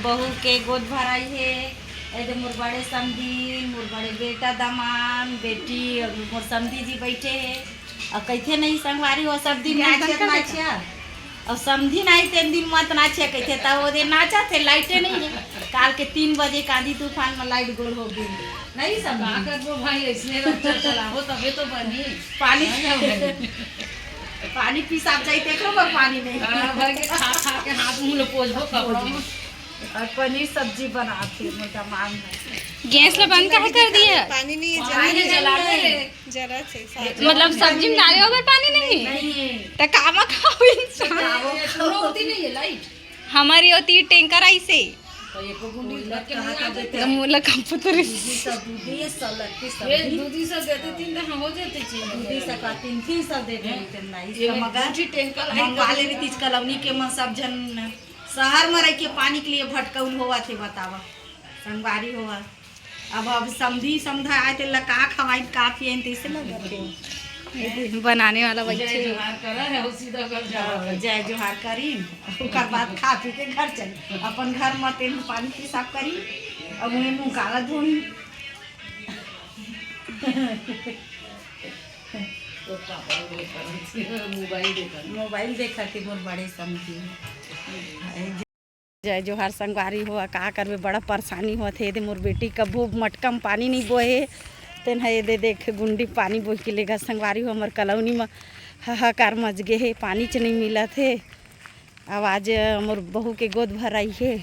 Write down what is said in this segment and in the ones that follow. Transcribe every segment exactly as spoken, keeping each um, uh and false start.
बहू के गोद भराई हे। ए दे मोर बड़े समधी, मोर बड़े बेटा, दमांद, बेटी, अउ मोर समधी जी बइठे हे। अउ कहिथे नहीं संगवारी हो, सब दिन नाचत नाचिया। अउ समधी नहीं तेन दिन मत नाचिया कहिथे, त ओ दे नाचत हे, लाइटे नहीं हे। काल के तीन बजे आंधी तूफान में लाइट गोल हो गे। नहीं समधी। का करबो भाई, अइसने रह चल चलाबो तभे तो बनी। पानी, पानी पिसाब जाई, तेकरो बर पानी नहीं। हाँ, भाई के खा खा के हाथ मुंह ल पोंछबो कपड़ा में। अउ पनीर सब्जी बनाथे मोर दमांद ह। गैस ला बंद काहे कर दिया? पानी नहीं है, जरा पानी नहीं जला दे। जरा से साथ। मतलब सब्जी में डाले हो, पर पानी नहीं है? नहीं है। त कामा खाओ इंसान। ये सुनो, होती नहीं है लाइट। हमर ओती टैंकर आइसे। तो एको बूंदी भर के नहीं आ जाते। त मोला कम पुतरी। दूधी सब, दूधी ये सब लगती ये सब्जी। दूधी सब देते तीन तो हम हो जाते चीज। दूधी सब का तीन, तीन सब दे देते ना। ये इसका मगर बूंदी टैंकर आई मंगवा तो ले रही थी कॉलोनी के मन सब जन। शहर में रह के पानी के लिए भटकाउन होवत हे, बतावा, संगवारी होवा। अब, अब समधी समधा आए, तेला का खवाइन, का पियाइन, तइसे लगत हे। बनाने वाला जय बच्चे। जोहार करा है, वो सीधा घर जावा है। जय जोहार करीन, ओकर बाद खा पी के घर चल, अपन घर में तेल पानी पिसाब करी, अब उन्हें मुंह काला धोई। तो पापा वो करत हे, मोबाइल देखत। मोबाइल देखत हे मोर बड़े समधी। जय जोहार संगवारी हो, का करबे, बड़ा परेशानी होत हे। ए दे मोर बेटी कभू मटका म पानी नहीं बोहे, तेन ह ए दे देख गुंडी पानी बोह के लेगा संगवारी हो। हमर कॉलोनी म हाहाकार मच गे हे, पानी च नहीं मिलत हे। अब आज मोर बहू के गोद भराई हे,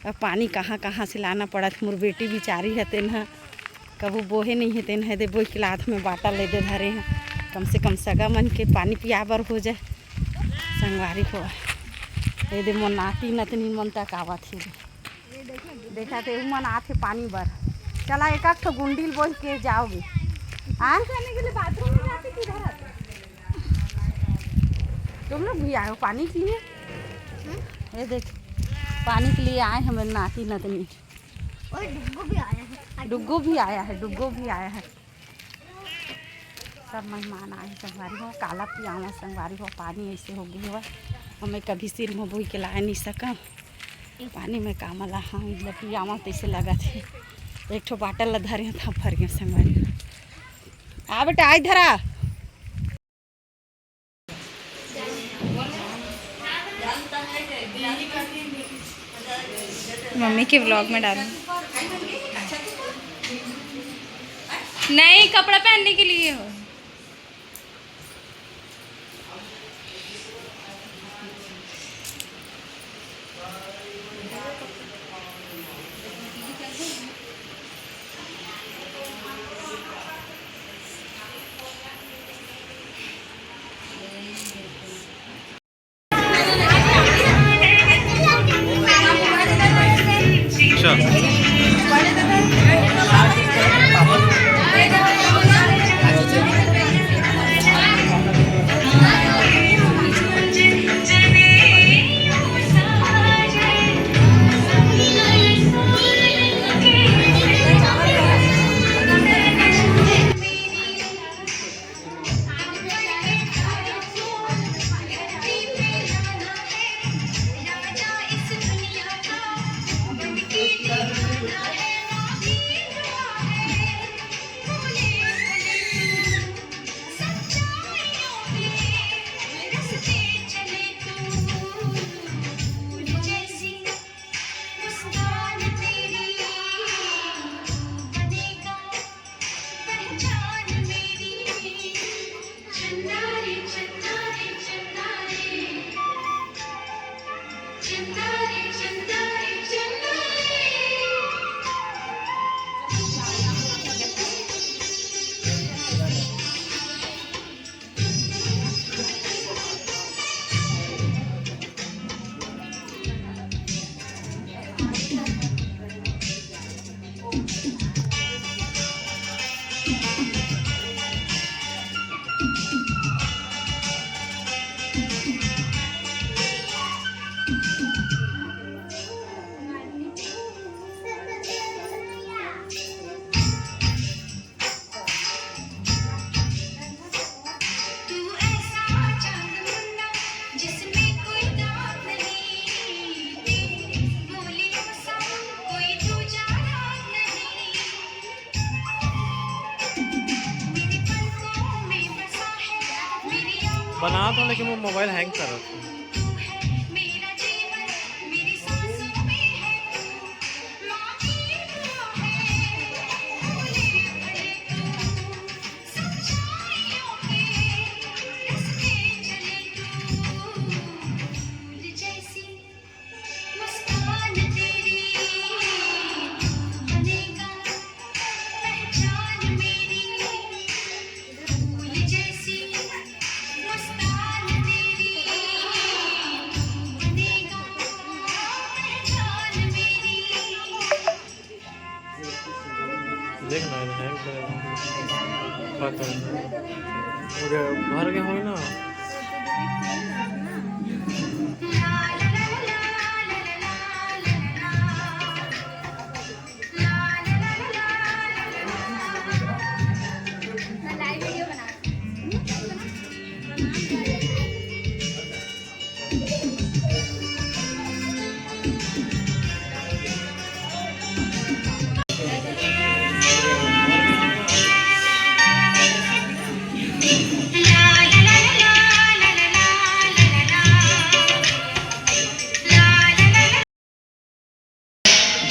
अब पानी कहाँ कहाँ से लाना पड़त हे। मोर बेटी बिचारी ह, तेन ह कभू बोहे नहीं हे, तेन ह ए दे बोह के लात में बाटा ले दे धरे हे। कम से कम सगा मन के पानी पिया बर हो जाए। संगवारी हो, ए दे मोर नाती नतनी मन तक आवत हे। देखा थे, उमन आथे पानी बर। चला, एक आध ठो गुंडी ल बोह के जाओगे। हाँ? करने के लिए बाथरूम में जाते किधर आते? तुम लोग भी आए हो पानी के लिए? ये देख, पानी के लिए आए हैं मेरे नाती नतनी। और डुग्गू भी आया है। डुग्गू भी आया है, डुग्गू भी आया है। सब मेहमान आए संगवारी हो, काला पियावा संगवारी हो, पानी ऐसे हो गई हो, हमें कभी सिर में बोई के लाए नहीं सका। पानी में का मला, हाँ, मतलब पियावा तैसे लगा थे। एक ठो बाटल ला धरे था, फर गया संगवारी हो। आ बेटा, आ इधर आ। मम्मी के व्लॉग में डालूं। नहीं, कपड़ा पहनने के लिए हो। बनात हों, लेकिन वो मोबाइल हैंग करत हे। देखना है, हैंग करेगा। पता नहीं। अरे, भर के होई ना।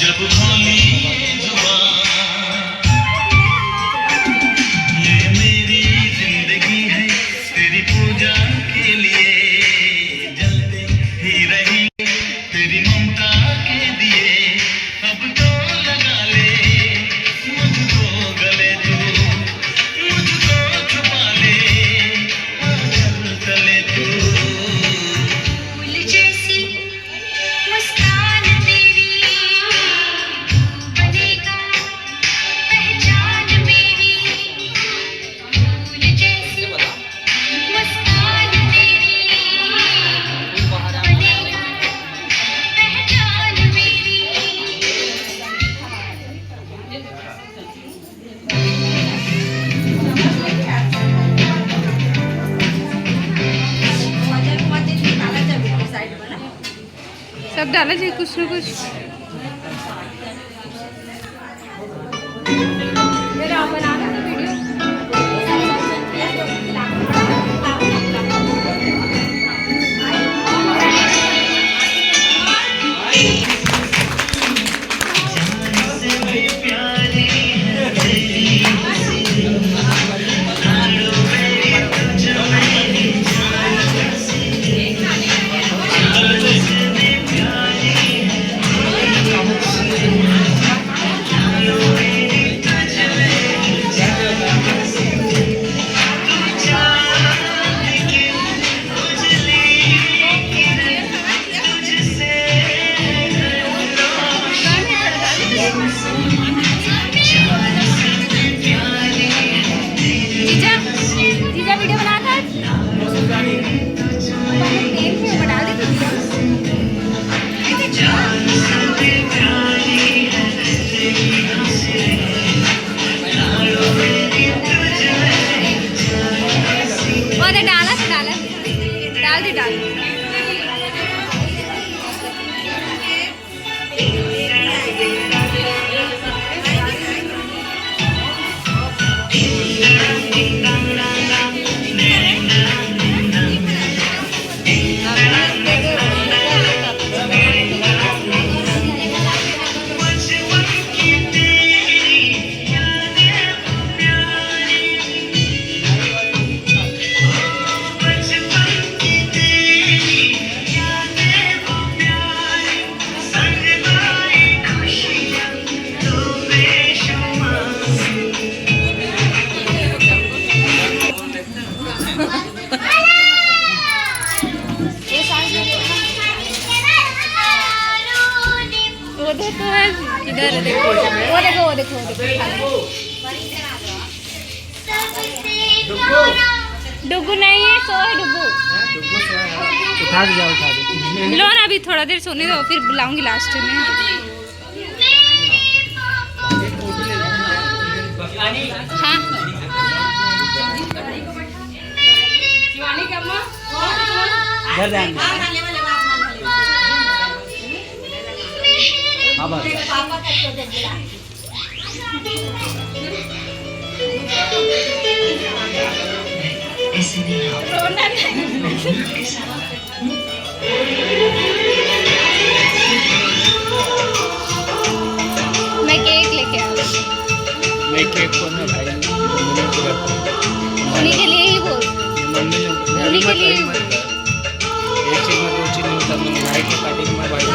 जब खोली ये जुबान, ये मेरी जिंदगी है, तेरी पूजा के लिए जलते ही रही, तेरी ममता के दिए अब तो लगा ले, मुझको गले तू, मुझको छुपा ले, आंचल तले तू। फूल जैसी मुस्कान तेरी बनेगा पहचान मेरी। फूल जैसी मुस्कान तेरी बनेगा पहचान मेरी। सब डाला जी कुछ ना कुछ। जीजा, जीजा वीडियो बना था आज? पहले तेल में डाल दे तो जीजा। वो तो डाला था, डाला। डाल दे, डाल दे। वो देखो है, इधर देखो, वो देखो, वो देखो, वो देखो। डुगू नहीं है, सो है डुगू। उठा दिया, उठा दिया। लो ना, अभी थोड़ा देर सोने दो, फिर बुलाऊंगी लास्ट में। हाँ। घर जाएंगे। हाँ, बस। रोना नहीं। मैं केक लेके आ रही हूँ। मैं केक को ना भाई, मम्मी ने पूरा उन्हीं के लिए ही बोल रही हूँ। मम्मी ने उन्हीं के लिए ही बोल रही हूँ। एक चीज में दो चीज नहीं होता, तुम भाई को काटेगी, मैं भाई को।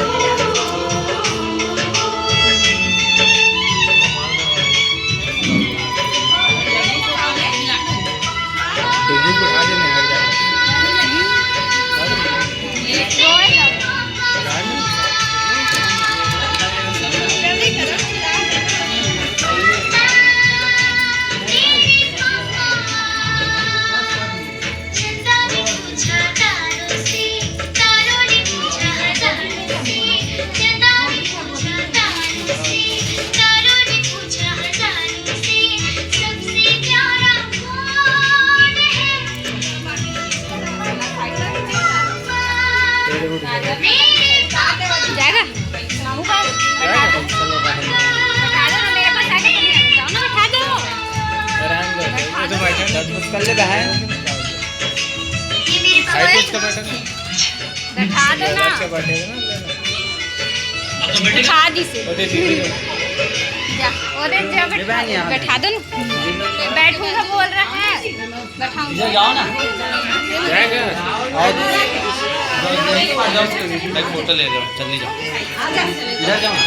जाएगा? मामू पास? बैठा दो। बैठा दो ना, मेरे पास आके, जाओ ना, बैठा दो। बैठा दो। कर ले बहन। बैठा दो ना। उठा दी से। जा, वो दे, जा, बैठा, बैठा दो ना। बैठूंगा बोल रहा है। बैठाऊंगा। इधर जाओ ना। एक फोटो ले लो, जल्दी जाओ। इधर जाओ ना।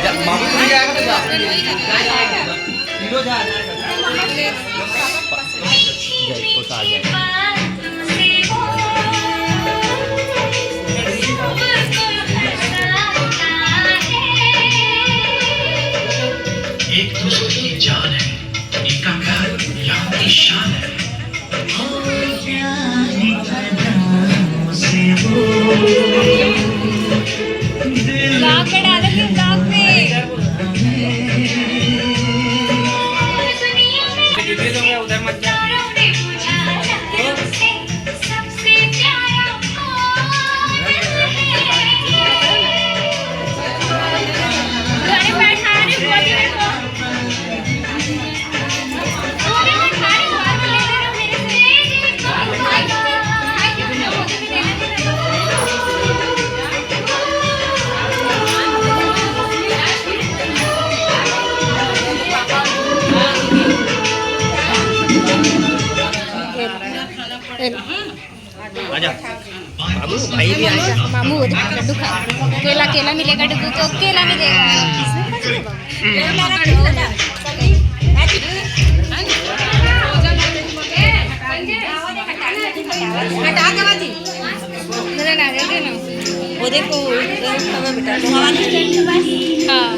जा, मामू जी आएगा तो जा। हीरो जा, आ जाएगा। जा, फोटो आ जाएगा। एक दोस्त की जान है, एक अंगार यहाँ की शान है। Vlog में डालेंगे, vlog में। उधर मत जा। आजा। बाबू, भाई भी आया। मामू, लड्डू खा। केला, केला मिलेगा डुगू को, केला मिलेगा। हटा के बाजी। वो देखो, वो देखो, बेटा, तुम्हारा हाँ।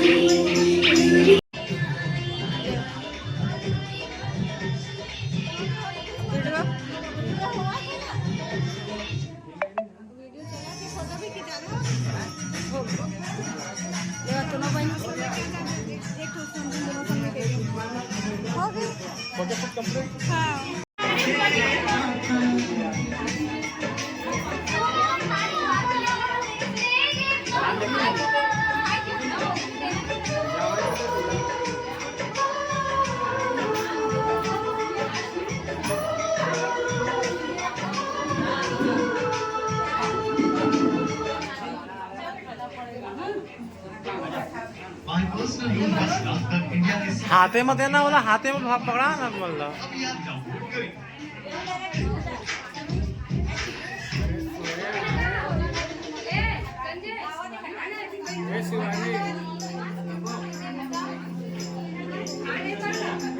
हाथे में देना वाला, हाथे में भाग पकड़ा ना, मतलब। ए शिवानी।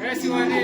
ए शिवानी।